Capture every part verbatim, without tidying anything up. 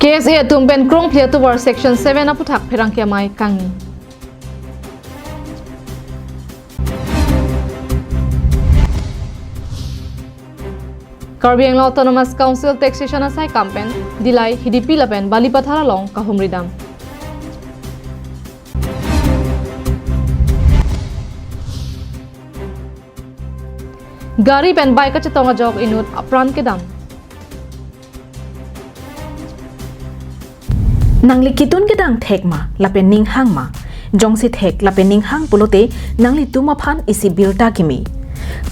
K S A atum pen krongphli atovar Section seven aphuthak pherangke amei kangni. Karbi Anglong Autonomous Council taxation asaikam pen Dillai, Hidipi lapen Balipathar along kahumridam. Gari pen bike kachetong ajok inut apran kedam. Nangli ketun kedang thek ma, lapen ning hang ma? Jongsi thek lapen ning hang pulote nanglitum aphan isi birta kimi.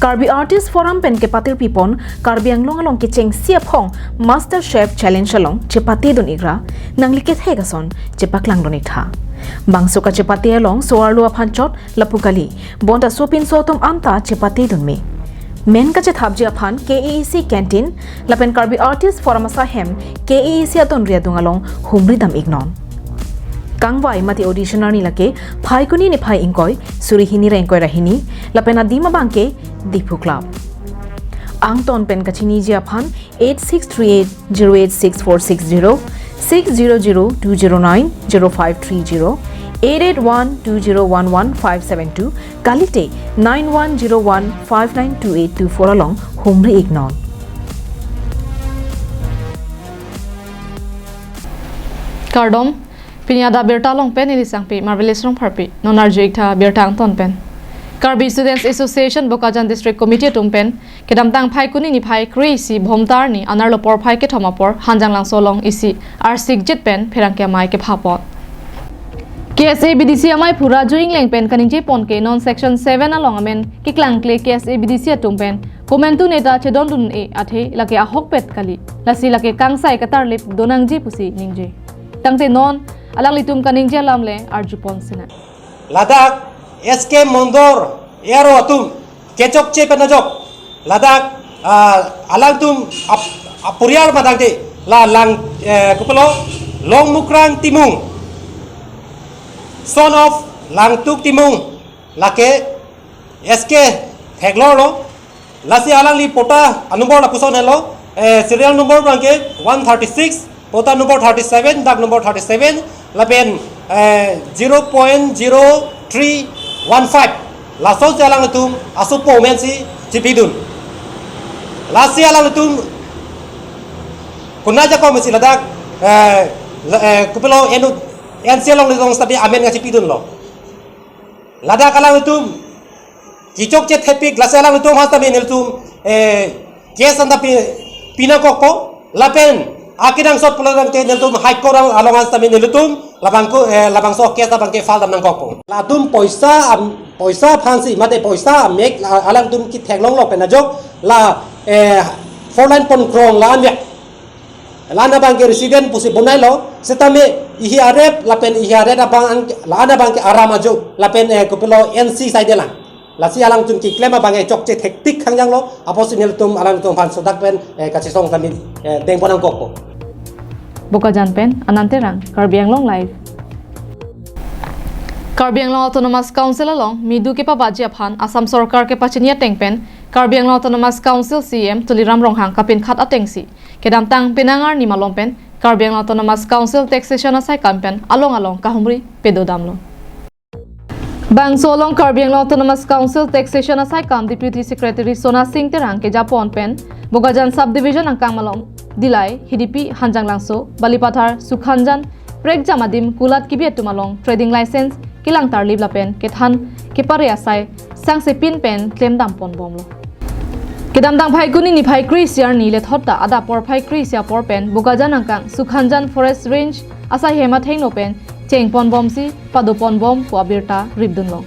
Karbi Artist Forum pen kepatirpi pon Karbi Anglong along kechengsi aphong Master Chef Challenge along chepatedun ikra, nangli kethek ason chepaklangdun iktha. Bangso kachepate along so-arlo aphan chot lapu kali, bonta sopinso atum anta chepatedun me. Men kachethapji aphan K A A C canteen lapen Karbi Artist Forum asai hem K A A C atonri adung along humridam iknon. Kangvai mate audition arni lake Phaikuni niphai ingkoi, suri hini ra ingkoi ra hini, lapen adim abangke Diphu Club. Angton pen kachiniji aphan eight six three eight zero eight six four six zero, six zero zero two zero nine zero five three zero, eight eight one two zero one one five seven two, kalite nine one zero one five nine two eight two four along humri iknon. Kardom, pini adap birta along pen neli sangpi Marvelous Rongpharpi, non arju iktha birta angton pen. Karbi Students Association Bokajan District Committee atum pen kedamtang Phaikuni niphai kre-isi Bhomta arni anerlo porphai kethom apor Hanjanglangso along isi arsikjit pen pherangke amei kepha pon. K S A B D C amei phu Raju Engleng pen kaningje pon ke non Section seven along amen keklangkle K S A B D C atum pen komantu neta chedondun-e athe lake ahokpet kali. Lasi lake kangsai katarlip donangji pusi ningje. Tangte non alanglitum kaningje alam le arju pon sina. Ladak S K Mondor aro atum kechokche pen ajok ladak, ah, alangtum ap-, apuriar madang de la lang, eh, kopilo Longmukrang Timung, son of Langtuk Timung, lake S K theklor lo. Lasi alangli patta anumber lapuson helo, eh, serial number abangke one thirty-six, patta number thirty-seven, dak number thirty-seven, lapen, eh, zero point zero three one five. Laso si alangtum asopo amen si chipidun. Lasi alangtum kuna jako amen si ladak, eh, la-, eh, kopilo enu N C along le dong stabi amen nga chipidun lo. Ladak alangtum kechokche thepik, lasi alangtum hasta me nelitum, eh, case anta pi-, pinangkokpo, lapen akenangsot pulo abangke nelitum High Court along hasta me nelitum labangko, eh, labangso case abangke file dam nangkokpo. Latum poisa am-, poisa aphansi mate poisa amek la-, alangtum ketheklong lok pen ajok la, eh, four lane pon krong la-an ya. La-an abangke resident pusi bonai lo, setame ihi arep lapen ihi aret abang ang-, la-an abangke aram ajo, lapen, eh, kopilo N C side lang. Lasi alangtum keklem abangke chokche thektik hangjang lo, apotsi nelitum alangtum aphan sodak pen, eh, kachesong kami, eh, deng pon nangkokpo. Bokajan pen Anand Terang, Karbi Anglong Live. Karbi Anglong Autonomous Council along midu kepabaji aphan Assam Sorkar kepachini ateng pen Karbi Anglong Autonomous Council C E M Tuliram Ronghang kapinkhat atengsi kedamtang penang arni malom pen Karbi Anglong Autonomous Council taxation asaikam pen along along kahumri pedodamlo. Bangso along Karbi Anglong Autonomous Council taxation asaikam Deputy Secretary Sona Singh Terang kejapon pen Bokajan Subdivision angkang malom Dillai, Hidipi, Hanjanglangso, Balipathar, Sukhanjan, prekjam adim kulat kebi atum along trading license kelang tarlip lapen kethan kepare asai sangsepin pen klemdam ponbomlo. Kedamtang Phaikuni niphai kre-isi arni lethot ta adap porphai kre-isi apor pen Bokajan angkang Sukhanjan Forest Range asai hem athengno pen cheng ponbomsi pado ponbom pu abirta ripdunlo.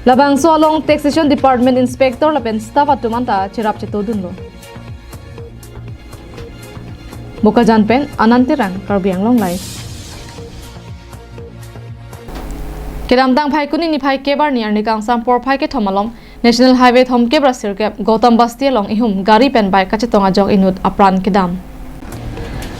Labangso along Taxation Department Inspector lapen staff atum anta cherap chetodunlo. Bokajan pen Anand Terang, Karbi Anglong Live. Kedamtang Phaikuni niphai kep arni arni kangsam porphai kethom along National Highway thomkep ra sirkep Gautam Basti along ihum gari pen bike kachetong ajok inut apran kedam.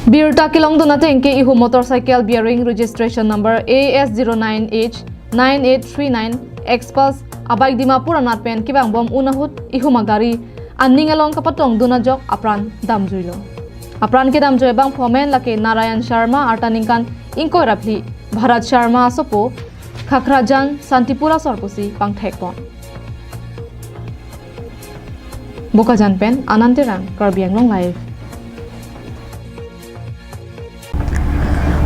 Birta kelongdun ateng ke ihum motorcycle bearing registration number A S zero nine H nine eight three nine Xpulse abike Dimapur anat pen kevangbom un ahut ihum agari aning along kapatongdun ajok apran damjuilo. Apran kedamjui abangphu amen lake Narayan Sharma, arta ningkan ingkoi ra phli, Bharat Sharma asopo, Khakrajan, Santipur asor pusi pangthekpon. Bokajan pen Anand Terang, Karbi Anglong Live.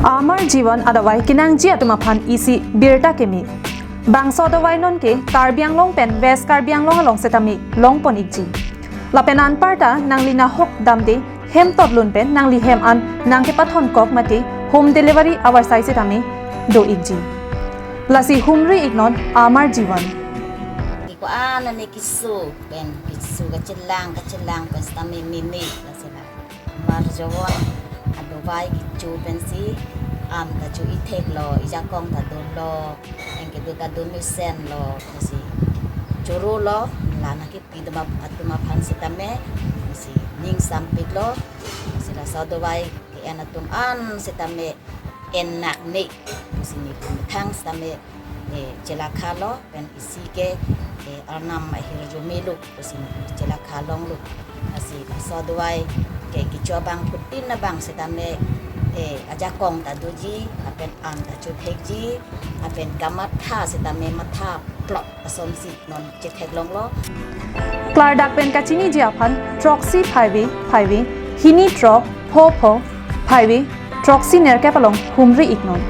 Amar Jivan adavai kenangji atum aphan isi birta keme. Bangso adavai nonke Karbi Anglong pen West Karbi Anglong along setame longpon ikji. Lapen anparta nangli nahok damde hem totlun pen nangli hem an nangkepathon kok mate home delivery avarsai setame do ikji. Lasi humri iknon Amar Jivan. Ko-an ne kisu pen kisu kachelang kachelang pen setame meme lasi la. Amar Jivan adavai kecho pensi am ta cho itheklo, ijakong ta dolo, anke do ta do mesenlo, si chorolo, la nangkepi atum ap-, atum aphan setame, si ning sampiklo, si laso adavai ke-en atum an setame en nak ne, si ne methang setame eh, chelakha lo, pen isi ke, eh, arnam ahirjume lo, pusi chelakha longlo. Lasi laso adavai ke kecho abangphutin abang setame, eh, ajakong ta doji, lapen an ta chothekji, lapen kamatha setame matha plot asonsi non chetheklonglo. Klardak pen kachiniji aphan throksi phaive phaive, hini throk, pho pho, phaive, throksi nerkep along humri iknon.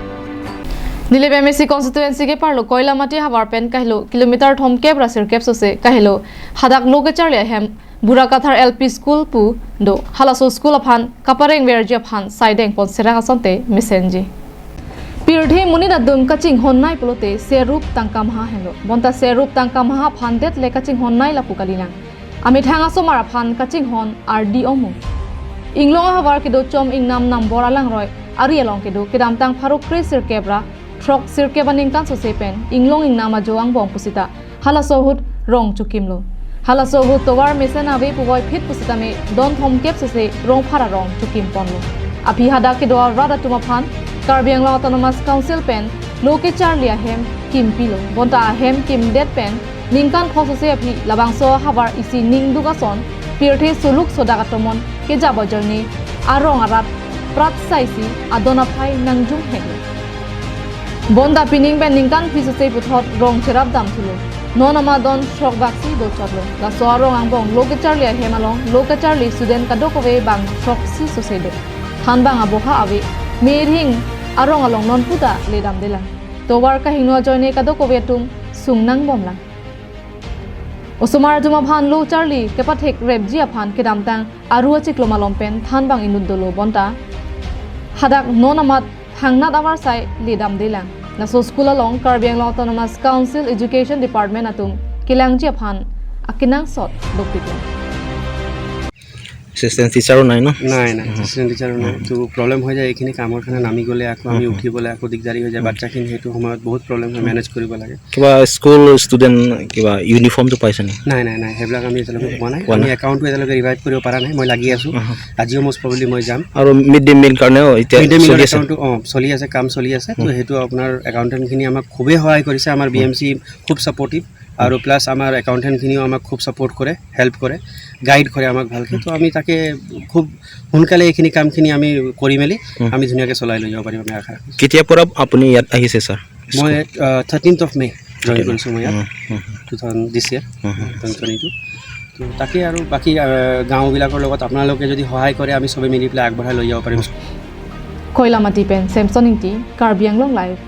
Nilip M A C constituency keparlo Koilamati havar pen kahelo kilometer thomkep ra sirkep sose kahelo hadak lo kecharli ahem Burakathar L P School pu do. Halaso school aphan kaparengverji aphan saideng pon serang asonte mesenji. Pirthe monit atum kachinghonnei pulote serup tangka maha henlo. Bonta serup tangka maha aphan det le kachinghonnei lapu kalilang. Amethang asomar aphan kachinghon ardi omo. Inglong ahavar kedo chom ingnam nambor alangroi ari along kedo kedamtang pharo kre sirkep ra throk sirkep aningkan sose pen inglong ingnam ajo angbong pusita halaso ahut rong chokimlo. Halaso ahut tovar mesen ave puvoiphit pusitame don thomkep sose rong phara rong chokim ponlo. Aphi hadak kedo arat atum aphan Karbi Anglong Autonomous Council pen lo kecharli ahem kimpilo. Bonta ahem kimdet pen ningkan pho sose aphi labangso havar isi ningduk ason pirthe suluk sodak atomon kejabajal ne arong arat prat saisi adon aphai nangjung heklo. Bonta pining pen ningkan phli sose puthot rong cherap damthulo. Non amat don throk baksi dochotlo. Laso arong angbong lo kecharli ahem along lo kecharli student kadokave bang throksi sose do. Thanbang aboha ave. Merhing arong along non puta ledamdelang. Tovar kahingno ajoine kadokave atum sungnang bomlang. Osomar atum aphan lo charli kepathekrepji aphan kedamtang aru achiklo malom pen thanbang inut dolo bonta hadak non amat thangnat avarsai ledamdelang. Laso school along Karbi Anglong Autonomous Council Education Department atum kelangji aphan akenangsot dopiklo. Assistant টিচারও নাই, না? নাই, নাই, হুম। অ্যাসিস্ট্যান্ট টিচারও নাই। হুম। তো প্ৰব্লেম হৈ যায়, এইখিনি কামৰ কাৰণে নামি গ'লে আকৌ আমি হুম, হুম। উঠিবলৈ আকৌ দিগদাৰী হৈ যায়। হুম। বাচ্চাখিনি সেইটো সময়ত বহুত প্ৰব্লেম হয়, হুম। মেনেজ কৰিব লাগে। কিবা স্কুল ষ্টুডেণ্ট কিবা ইউনিফৰ্মটো পাইছে নেকি? নাই, নাই, নাই, সেইবিলাক আমি এতিয়ালৈকে পোৱা নাই। পোৱা আমি নাই। একাউণ্টটো এতিয়ালৈকে ৰিভাইভ কৰিব পৰা নাই, মই লাগি আছোঁ। হুম, হুম। আজিও মষ্ট প্ৰবেবলি মই যাম। আৰু মিড ডে মিল কাৰণেও এতিয়া মিড ডে মিলৰ চলি আছে? একাউণ্টটো, অ, চলি আছে, কাম চলি আছে। তো হুম। সেইটো আপোনাৰ একাউণ্টেণ্টখিনি আমাক খুবেই সহায় কৰিছে, আমাৰ হুম। বি এম চি খুব ছাপৰ্টিভ। আৰু প্লাছ আমাৰ একাউণ্টেণ্টখিনিও আমাক খুব ছাপোৰ্ট কৰে, হেল্প কৰে, গাইড কৰে আমাক ভালকে। হুম। তো আমি তাকে খুব সোনকালে এইখিনি কামখিনি আমি কৰি মেলি হুম। আমি ধুনীয়াকে চলাই লৈ যাব পাৰিম, আমি আশা ৰাখিছোঁ। কেতিয়াৰ পৰা আপুনি ইয়াত আহিছে, ছাৰ? মই, আহ, thirteenth of May join thirteen. কৰিছোঁ মই ইয়াত, হুম, হুম, হুম। টু থাউজেণ্ড দিছ ইয়েৰ, হুম, হুম। Twenty twenty two. তো তাকে আৰু বাকী, আহ, গাঁওবিলাকৰ লগত আপোনালোকে যদি সহায় কৰে, আমি চবে মিলি পেলাই আগবঢ়াই লৈ যাব পাৰিম। Koilamati pen Samson Ingti, Karbi Anglong Live.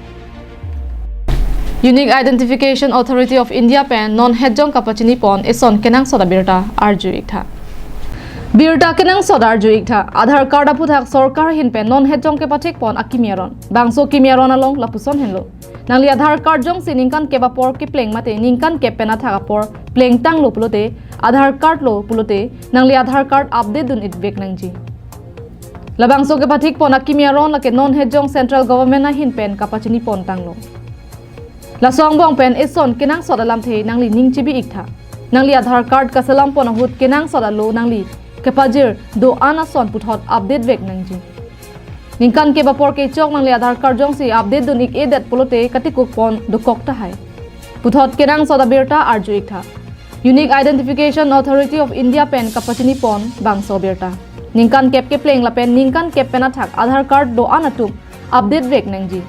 Unique Identification Authority of India pen non hetjong kapachini pon eson kenangsot abirta arju iktha. Birta kenangsot arju iktha. Aadhaar card aphuthak sorkar ahin pen non hetjong kepathik pon akimi aron. Bangso kimi aron along lapuson henlo. Nangli Aadhaar card jongsi ningkan kep apor kepleng mate ningkan kep pen athak apor plengtanglo pulote, Aadhaar card lo pulote, nangli Aadhaar card update dun itvek nangji. Labangso kepathik pon akimi aron lake non hetjong Central Government ahin pen kapachini pon tanglo. Laso angbong pen eson kenangsot alamthe nangli ning chibi iktha. Nangli Aadhaar card kaselam pon ahut kenangsot alo nangli kepajir do-an ason puthot update vek nangji. Ningkan kep apor kechok nangli Aadhaar card jongsi update dun ik-edet pulote katikuk pon dokok tahai. Puthot kenangsot abirta arju iktha. Unique Identification Authority of India pen kapachini pon bangso abirta. Ningkan kep kepleng lapen ningkan kep pen athak Aadhaar card do-an atum update vek nangji.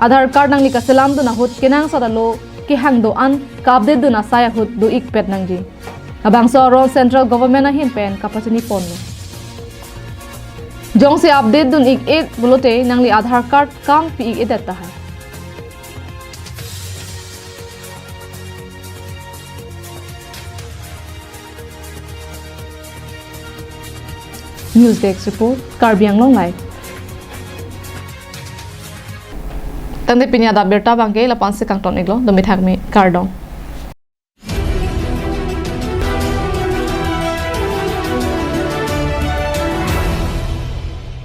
Aadhaar card nangli kaselam dun ahut kenangsot alo kehang do-an ka-update dun asai ahut do-ik pet nangji. Labangso aron Central Government ahin pen kapachini ponlo. Jongsi update dun-ik-et pulote nangli Aadhaar card kam pi-ik-edet tahai. News Desk Report, Karbi Anglong Live. Tangte pini adap abirta abangke la-an si kangton-iklo, dumi thakmi, kardom.